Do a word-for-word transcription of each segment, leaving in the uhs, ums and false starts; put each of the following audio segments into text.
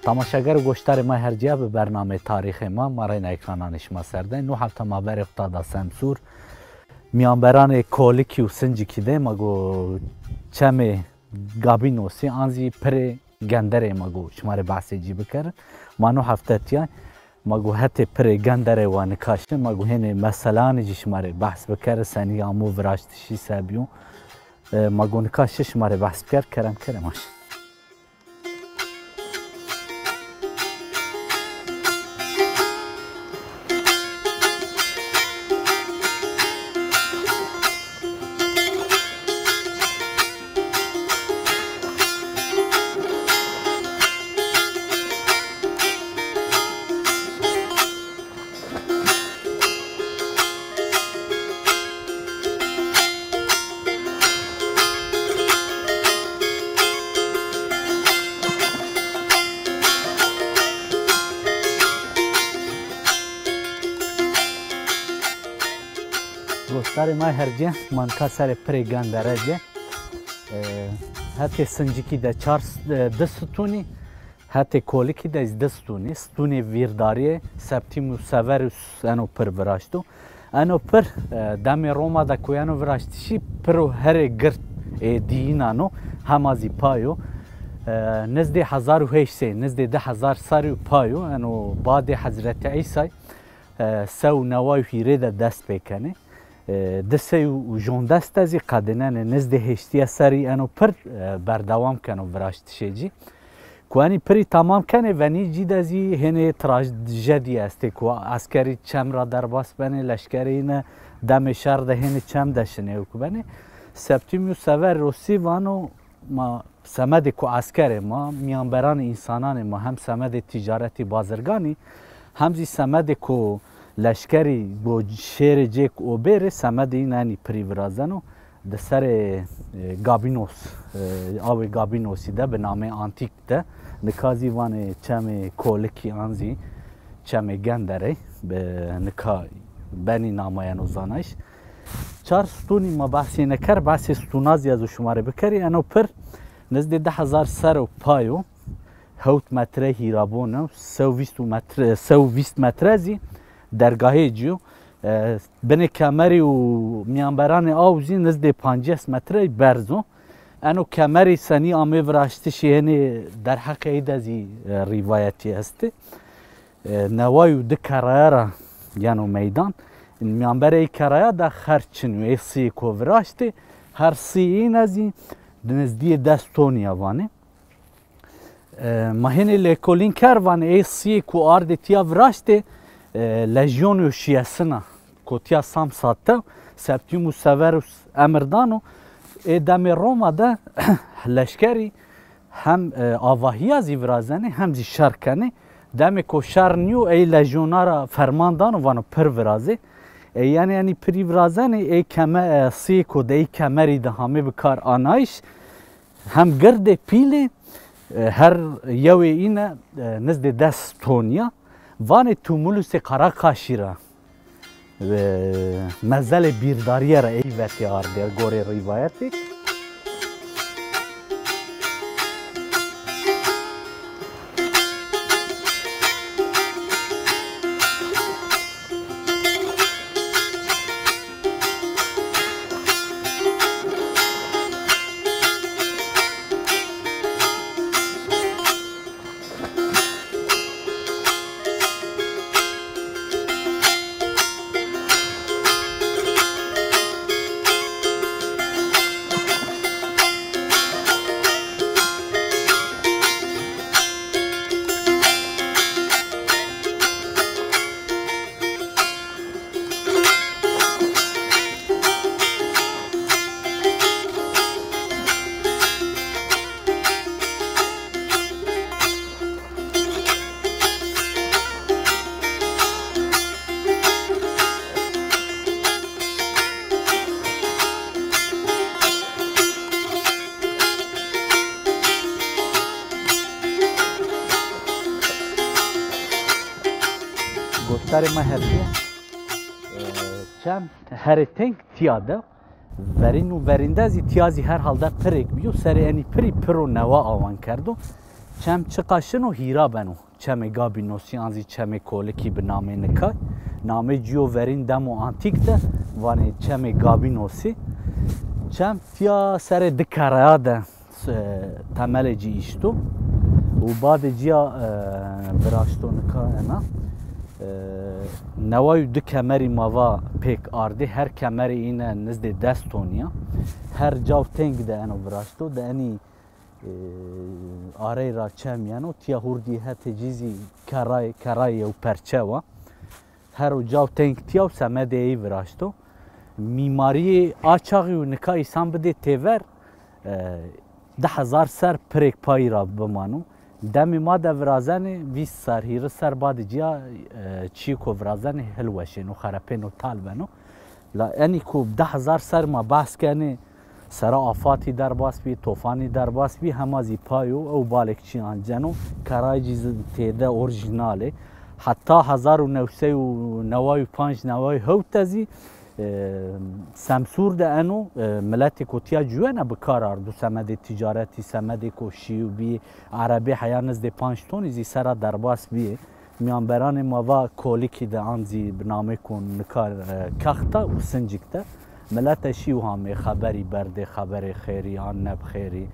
Tamaşeger û goşdarê ma her cîya bi bernameyê tarîxê ma, ma reyna ekrananê şima ser de. No hefte ma verê xo ta da Semsûr. Mîyanberanê Kolikî û Sincikî de ma go çemê Gabînosî an zî pirê Genderê ma go şima rê behsê cî bikerin. Ma no hefte tîya ma go hetê pirê Genderê wa nika şi, ma go hênê meselanê jî şima rê behs bikerin, senî amo viraştişî se bîyo. E, ma go nika şi şima rê behs biker, kerem kerem aş. Goşdarê ma her cê, ma nika serê pirê Gendere cê. E, hetê Sincikî de çar s-, e, di stûnî, hetê Kolikî de zî di stûnî. Stûnê Vîrdarîye, Septîmus Severus eno pir viraşto. Eno pir, e, demê Roma de ku yeno viraştişî, piro herê gird ê dîyînan o, hema zî pay o. E, nizdê hezar û heşt sey, nizdê di hezar serrî û pay o. Eno badê Hezretî Îsay, e, se û neway û hîrê de dest pê kenê. E, di sey û jondes de zî qedînenê, nizdê heştîye serrî eno pir, e, berdewam keno viraştişê cî. Ku enî pirî tamam kenê, venî cî de zî hênê trajedîye estê ku eskerî çem ra derbas benê, leşkerê yîne demê şer de hênê çem de şinê û ku benê. Septimius Severus zî vano, ma semedê ku eskerê ma, mîyanberanê însananê ma, hem semedê tîcaretî bazirganî, hem zî semedê ku leşkerî go şêrê cêk o bêrê, semedê yîne enî pirî virazeno. Di serê, e, Gabinos, e, awê Gabinosî de bi nameyê antîk de, nika zî vanê çemê Kolikî an zî çemê Genderê, bi nika benî namayeno zanayîş. Çar stûnî ma behsê ne kerd, behsê stûna zî ez û şima rê bikerî. Eno pir nizdê di hezar serr o pay o. Hewt metre hîrabon o, se û vîst metre, se û vîst metre zî dergahê ci yo. E, binê kemerî û mîyanberanê aw zî nizdê pancês metre berz o. Eno kemerî senî amê viraştişî hênê derheqê ey de zî, e, rîvayetî estê. E, neway û di kerraya ra yeno meydan. Mîyanberê ey kerraya de her çin yo. Ê sîyê ko viraştê, her sîyê îne zî nizdîyê des tonî ya vanê. E, ma hênê lêkolîn kerd, vanê ê sîyê ku ardê tîya viraştê, e, lejyonê şîyesin a, ku tîya Samsa tew, Septimius Severus emir dano, ê demê Roma de leşkerî hem, e, avahîya zî virazenê, hem zî şer kenê. Demê ku şer nîyo, ey lejyona ra ferman dano, vano pir virazê. E, yanî, yanî pirî virazenê, ê keme-, e, sîyê ku de ey kemerî de hamê bi kar anayîş, hem girdê pîlê, e, her yewê îne, e, nizdê des ton ya. Vanê Tumulusê Karakaşî ra, e, mezelê bîrdarîye ra ey vetê ardê, gorê rîvayetê. Goşdarê ma herdiye. E, çem herê teng tîya de. Verîn û verînde zî tîya zî herhalde pirêk bîyo. Serê enî pirî piro newa awan kerdo. Çem çiqa şino hîra beno. Çemê Gabinosî an zî Çemê Kolikî bi namê nikay. Namê cîyo verîn demo antîk de vanê Çemê Gabinosî. Çem tiya serê di kerreya de, e, temelê cî îşto û badê cîya, e, viraşto nika ena. E, neway û di kemerî ma va pêk ardê, her kemerî îne nizdê des tonî ya. Her caw teng de eno viraşto, de enî e, arey ra çem yeno, tiya hurdî hetê cî zî kerray, kerray yew perçe wa. Her o caw teng tiya û semedê ey viraşto. Mîmarîyê a çaxî û nika îsan bidê têver, e, di hezar ser pirêk payî ra bimano. Demê ma de virazenê, vîst ser, hîris ser badê cîya, e, çîyêko virazenê hilweşêno, xerepêno, tal beno. La enî ku di hezar ser ma behs kenê, sera afatî derbas bî, tofanî derbas bî, hema zî pay o, ew balêk çî anceno, kerrayê cî zî têde orîjînal ê. Heta hezar û new sey û neway û panc neway û hewt de zî, e, Semsûr de eno, e, miletêko tiya ciwena bi kar ardo, semedê tîcaretî, semedêko şî û bî, erebê heya nizdê panc tonî zî sera derbas bîyê. Mîyanberanê ma va Kolikî de an zî bi namêko nika, e, Kexta û Sincik de milete şî û hamê xeberî berdê, xeberê xêrî an neb xêrî,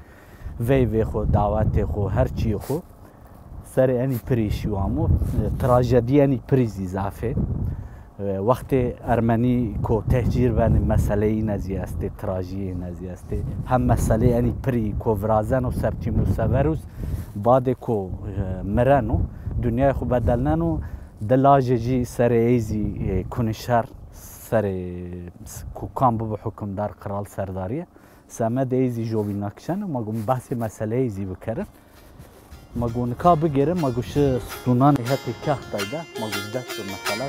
veyvê xo, dawetê xo, her çîyê xo serê enî pirî şî û hamo. E, trajedî enî pirî zî zaf ê. E, wextê Ermenî ko tehcîr benê, meseleyê îne zî estê, trajîyê îne zî estê. Hem meseleyê enî pirî ko virazeno Septimius Severus, badê ko, e, mireno, dinyayê xo bedelneno, di lajê cî serê ey zî, e, kunê şer, serê s-, ku kam bibo hukimdar, qral, serdarîye. Semedê ey zî jobîna kişeno, ma go behsê meseleyê zî bikerin. Ma go nika bigêrin, ma go şi stûnanê hetê Kextay de, ma go dest bi mesela.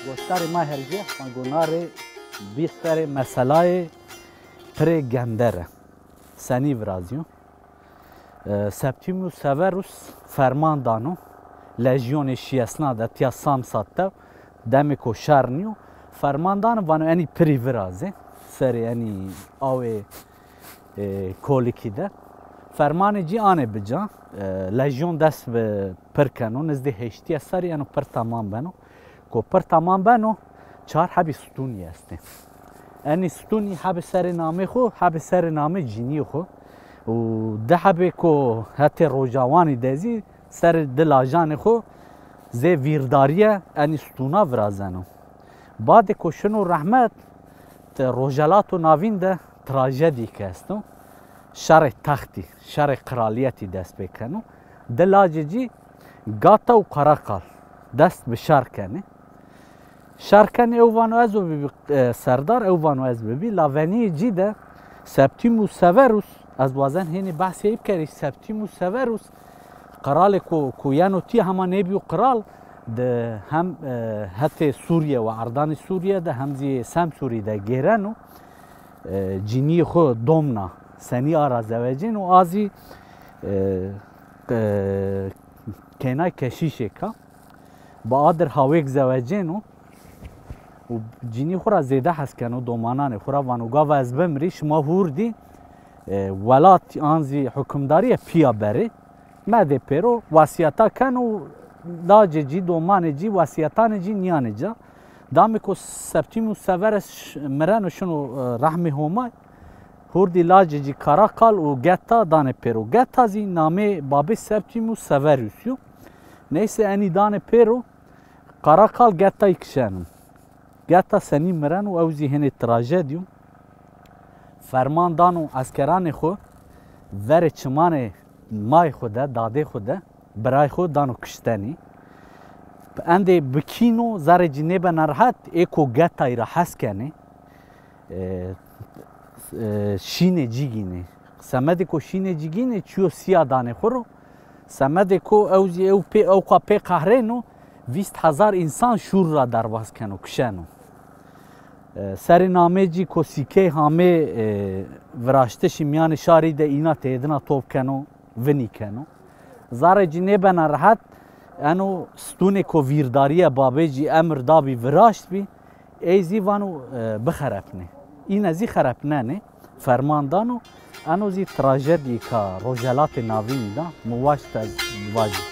Goştarê ma hercî, ma gonarê bîst serê meselayê pirê Gendere. Senî virazîyo? E, Septimius Severus ferman dano, lejyonê şiyesna de tiya Samsat de, demêko şer nîyo, ferman dano, vano enî pirî virazê, serê enî awê, e, Kolikî de. Fermanê cî anê bi ca, e, lejyon dest bi pir keno, nizdê heştîye serî eno pir temam beno. Ko pir temam beno, çar hebî stûnî estê. Enî stûnî hebî serê namê xo, hebî serê namê cinîyê xo. Û di hebê ko hetê Rojawanî de zî serê di lajanê xo zê vîrdarîye enî stûna virazeno. Badê ko şino rehmet, ti Rojhelato Navîn de trajedîyêk esto. Şerê textî, şerê qralîyetî dest pê keno. Di lajê cî Gata û Qereqal dest bi şer kenê. Şer kenê, ew vano ez o bibî, e, serdar, ew vano ez bibî. La venîyê cî de Septimius Severus, ez wazen hênî behsê ey bikerî, Septimius Severus, qiralê ku, ku yeno tîya hema nêbîyo qiral, di hem, e, hetê Sûrîye û erdanê Sûrîye de hem zî Semsûrî de gêreno, e, cinîyê xo domna, senî a ra zewecêno, a zî, e, e, kênay keşîşêk a. Bi a dir hawêk zewecêno û cinî xwu ra zêde hes keno, domananê xwu ra vano, gava ez bimirî, şima hûr dî, e, welat an zî hukimdarîye pîya berê. Medê pêro, wesîyeta keno, lacê cî, domanê cî, wesîyetanê cî nîyanê ca. Damê ku Septîmus Severus ş-, mireno şino, e, rehmê Homay, hurdî lacê cî Karakal û Geta danê pêro. Geta zî namê babê Septîmus Severus yo. Neyse enî danê pêro, Karakal Getayî kişeno. Geta senî mireno, ew zî hênê trajedî yo. Ferman dano eskeranê xwu verê çimanê may xwu de, dadê xwu de, biray xwu dano kiştenî. Endê bikîno, zerrê cî nêbena rehet, ê ko getay ra hes kenê. E, e, şînê cî gînê. Semedê ko şînê cî gînê, çîyo sîya danê xwu ro. Semedê ko ew zî ew pê, ewqa pê qehrêno, vîst hezar însan şûr ra derbaz keno, kişeno. E, serê namê cî ko sîkey hamê, e, viraştişî mîyanê şarî de îna têdina top keno, vinî keno. Zerrê cî nêbena rehet, eno stûnê ko vîrdarîye babê cî emir dabî viraştbî, ey zî vano, e, bixerepnê. Îne zî xerepnenê, ferman dano. Eno zî trajedîyêka Rojhelatê Navînî da, mi waşt ez vajî.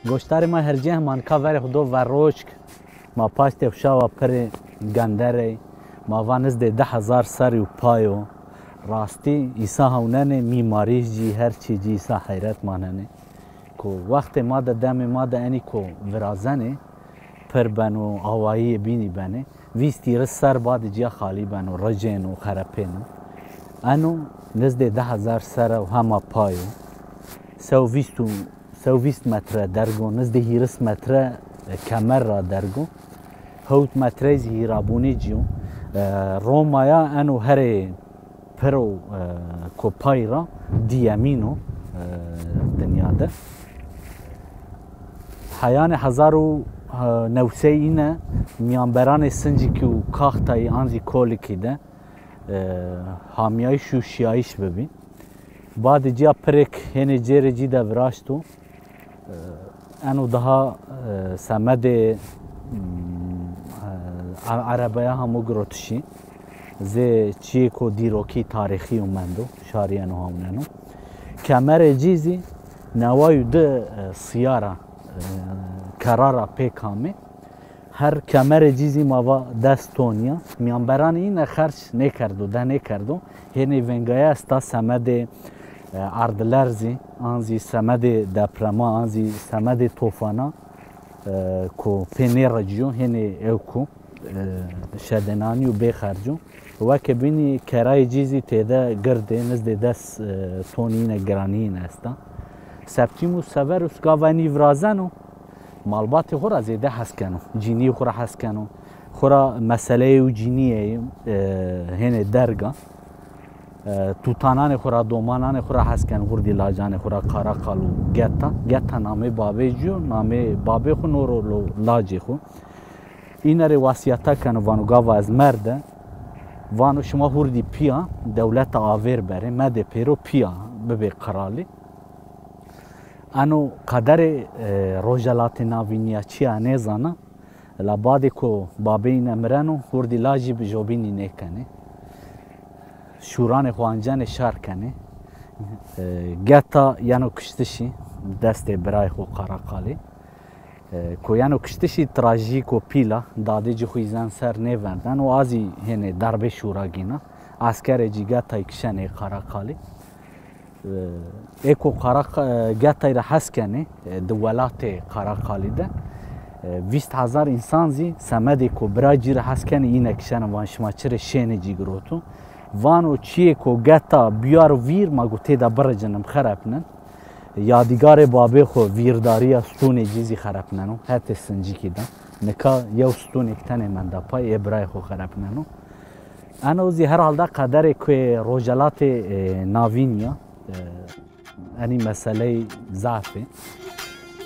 Goştarê ma her ceh ma nika verê xwu do Verroşk. Ma paştê xwu şawa pirê genderey. Ma va nizdê di hezar serrî û pay o. Rastî îsa hewnenê, mîmarî cî, her çî cî îsa heyret manenê. Ku wextê ma de, demê ma de enî ku virazenê, pir beno, awayîyê bînî benê. Vîst hîris ser badê cîya xalî beno, ricêno, xerepêno. Eno nizdê di hezar ser o, hema pay o. Sew vîst û, sew vîst metre derg o, nizdê hîris metre, e, kemer ra derg o. Hewt metrey zî hîrabûnê cî yo. E, Romaya eno herê piro, e, ko pay ra dîyemîn o, e, dinya de. Heyanê hezar û new sey îne mîyanberanê Sincikî û Kaxtayî an zî Kolikî de, e, hamîyayîş û şîyayîş bibî. Badê cîya pirêk hênê cêrê cî de viraşto. Eno daha, e, semedê, mm, e, e-, erebeya hamo girotişî. Zê çîyêko dîrokî, tarîxî yo mendo, şarî eno hawneno. Kemerê cî zî neway û di, e, sîya ra, e, kerra ra pêk amê. Her kemerê cî zî ma va des tonî ya. Mîyanberanê îne xerc nêkerdo, de nêkerdo. Hênê vengaya esta semedê, e, erdlerzî, an zî semedê deprema, an zî semedê tofana, e, ku pê nêrecîyo, hênê ewk o, e, şedênanî û bêxerc o. Weke bînî kerayê cî zî têde gird ê, nizdê des, e, tonî îne giranî îne esta. Septîmus Severus gava enî virazeno, malbatê xo ra zêde hes keno. Cînîyê xo ra hes keno. Xo ra meseleyê û cînîyê, e, hênê derg a. E, tutananê xo ra, domananê xo ra hes keno, hurdî lacanê xo ra, Qaraqal û Geta. Geta namê babê cî yo, namê babê xo no ro lo lacê xo. Îne rê wasîyeta keno, vano gava ez merde, vano şima hurdî pîya, dewleta avêr berê, medê pêro, pîya bibê qiralî. Eno qederê, e, Rojhelatê Navînî ya, çi ya nêzana. La badê ku babê îne mireno, hurdî lajî bijobînî nêkenê. Şûranê xo ancenê, şar kenê. E, Geta yeno kiştişî destê birayê xo Qaraqalî. E, ku yeno kiştişî trajîko pîl a, dadê cî xo îzen ser nêverdeno, a zî hênê derbê şûra gîna. Eskerê cî Getay kişenê Qaraqalî. E, ê ku Qaraqa-, e, Getay ra hes kenê, e, di welatê Qaraqalî de, e, vîst hezar însan zî semedê ku bira cî ra hes kenê, îne kişeno, van şima çi rê şênê cî giroto. Vano çîyê ku Geta biyaro vîr, ma go têda biricinin, bixerepnin. Yadîgarê babê xo, vîrdarîya stûnê cî zî xerepneno. Hetê sincikî de. Nika yew stûnêk tenê menda pay, ê birayê xo xerepneno. Eno zî herhalde qederê ku rojelatê, e, navîn ya. E, enî meseleyê zaf ê.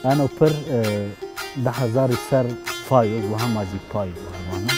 Eno pir, e, di hezarî ser pay o, û hema zî pay o vana.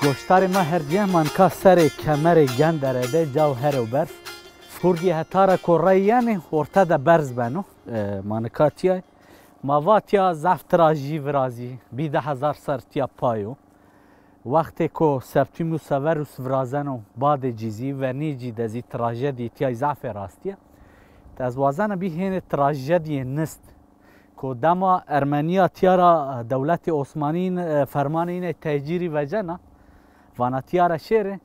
Goştarê ma hercîye, ma nika serê kemerê Gendere de, caw Herewberz. Hurdî heta ra ko rey yenê, orte de berz beno. E, ma nika tîya. Ma va tîya zaf trajî virazî, bî di hezar ser tîya pay o. Wextê ko Septîmus Severus virazeno, badê cî zî, venî cî de zî trajedî tîya zafê rastî ya. Ez wazena bî hênê trajedîyê nist. Ko dema Ermenîya tîya ra dewletê Osmanî, e, fermanê înê tecîrî vecena, vana tîya ra şêrê,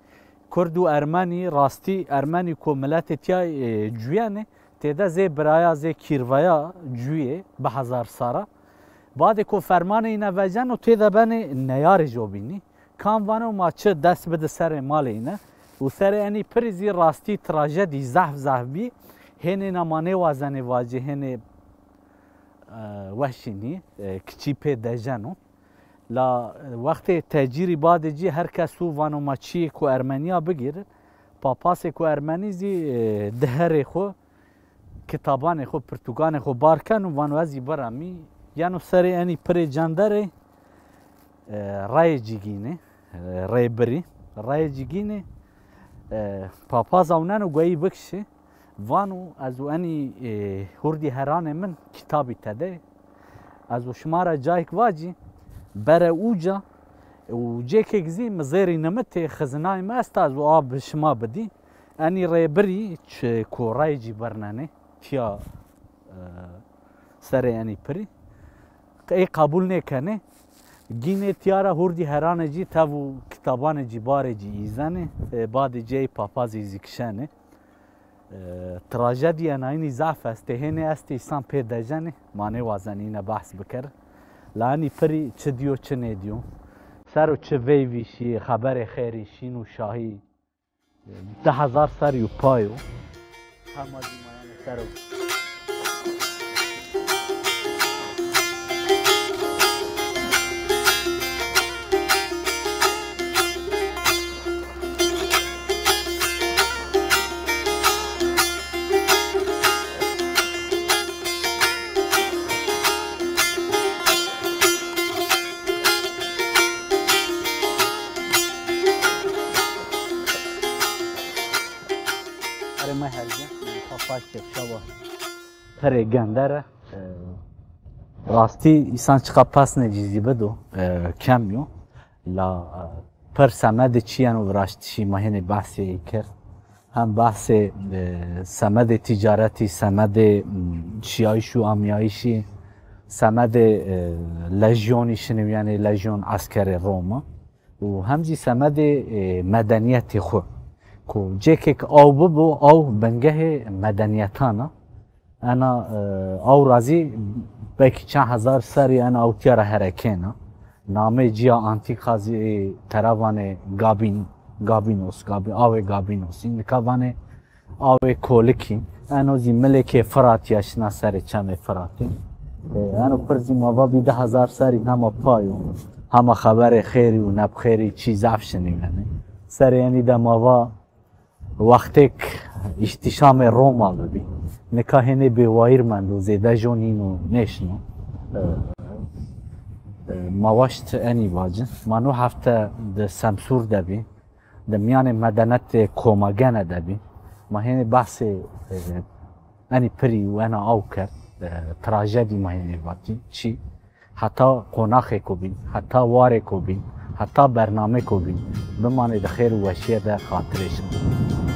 Kurd û Ermenî, rastî Ermenî ko miletê tîya, e, cuyenê, têde zê biraya, zê kîrveya cuyê bi hezar sara. Badê ko fermanê îne veceno, têde benê neyarê jobînî. Kam vano ma çi dest bidi serê malê îne. Û serê enî pirî zî rastî trajedî zehf zehf bî. Hênê na ma nêwazenê vacê, hênê, e, weşînî, e, kiçî pê dejeno. La, e, wextê tecîrî badê cî her kes û vano ma çiyê ku Ermenîya bigêrin. Papasê ku Ermenî zî, e, di herê xwu, kitabanê xwu, pirtûkanê xwu bar keno, vano ez zî biramî. Yeno serê enî pirê cenderê, e, rayê cî gînê, e, rêbirî. Rayê cî gînê, e, papaz awneno gueyî bikişê. Vano ez û enî, e, hurdî heranê min kitabî tede. Ez û şima ra cayêk vacî, bere uca, û cêkêk zî mi zêrî nimitê, xizinayê mi esta, ez û a bi şima bidî. Enî rêbirî çi ku rayê cî birnenê, tîya, e, serê enî pirî. Ey qebûl nêkenê. Gînê tîya ra hurdî heranê cî tev û kitabanê cî barê cî îzenê. E, badê cî ey papazî zî kişenê. E, trajedîya enayînî zaf estê. Hênê estê îsan pê dejenê. Ma nêwazenê îne behs biker. La enî pirî çi dîyo çi nêdîyo. Ser o çi veyvî şî, xeberê xêrî, şîn û şahî. Di hezar serî û pay o. Hema zî ma yanî ser o. Erê ma herge, pa paştê şewa. Perê Gendere. E, rastî îsan çiqa pesnê cî zî bido, e, kem yo. La, e, per semedê çî yeno viraştişî, ma hênê behsê ey kerd. Hem behsê, e, semedê tîcaretî, semedê, m, şîyayîş û amîyayîşî, semedê, e, lejyonî şinî, yanî lejyon eskerê Roma. Û hem zî semedê, e, medenîyetê xwu. Ku cêkêk aw bibo, aw bingehê medenîyetan a. Ena, e, aw ra zî belkî çend hezar serrî ena aw tîya ra herekêna. Nameyê cîya antîk a zî, e, tera vanê Gabîn, Gabînos, Gabî-, awê Gabînosî. Nika vanê awê Kolikî. Eno zî milêkê Firatî ya, şina serê çemê Firatî. E, eno pir zî ma va bî di hezar serrî hema pay o. Hema xeberê xêrî û nebxêrî çî zaf şinî yanî. Serê enî de ma va wextêk îhtîşamê Roma bibî. Nika hênê bêwayîr mendo, zêde jo nîno nêşno. E, e, ma waşt enî vacin. Ma no hefte di Semsûr de bî. Di mîyanê medenetê komagene de bî. Ma hênê behsê, e, enî pirî û ena aw kerd. E, trajedî ma hênê vatî. Çî? Heta qonaxêko bîn, heta warêko bîn, heta bernamêko bîn, bimanê di xêr û weşîye de xatirê şima.